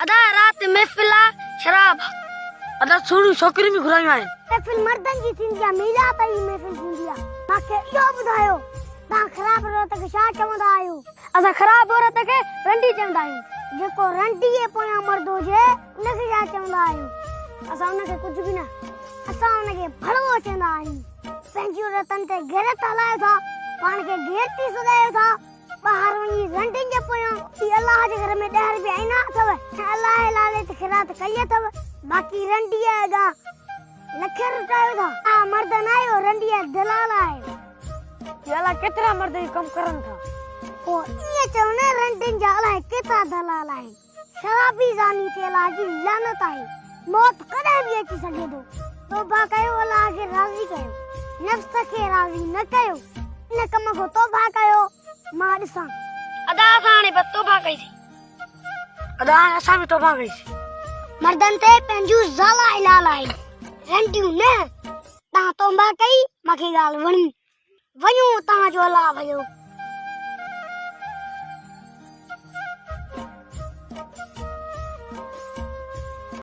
ادا رات محفل آ شراب آ. ادا سهڻيون ڇوڪريون به گهرايون آهن. محفل مردن جي ٿيندي آ ميلاد جي محفل ٿيندي آ. مان کي اهو ٻڌايو توهان خراب عورت کي ڇا چوندا آهيو؟ اسان خراب عورت کي رنڊي چوندا آهيون. جيڪو رنڊي جي پويان مرد هجي ان کي ڇا چوندا آهيو؟ اسان ان کي ڪجهه به نه. اسان ان کي ڀڙوو چوندا آهيون. پنهنجي عورتن تي غيرت هلايو ٿا، پاڻ کي غيرتي سڏايو ٿا. ٻاهر وڃي رنڊين جي پويان هي الله جي گهر ۾ ڏهه رپيا ائنا اٿو ۽ الله جي نالي تي خيرات ڪئي اٿو باقي رنڊيء جي اڳيان لکين رٽايو ٿا. توهان مرد نه آهيو رنڊيء جا دلال آهيو. هي الاء ڪيترا مرد هي ڪم ڪرن ٿا. پوء ائين چئو نه رنڊين جا الاء ڪيترا دلال آهن. شرابي زاني تي الله جي لعنت آهي. موت ڪڏهن به اچي سگهي ٿو. توبه ڪيو الله کي راضي ڪيو. نفس کي راضي نه ڪيو. ان ڪم کان توبه ڪيو مان ڏسان. ادا اسان هاڻي بس توبه ڪئي سين. ادا هاڻي اسان به توبه ڪئي سين. مردن تي پنهنجون زالا حلال آهن رنڊيون نه. توهان توبه ڪئي مان کي ڳالهه وڻي. وڃو توهان جو الله ڀلو.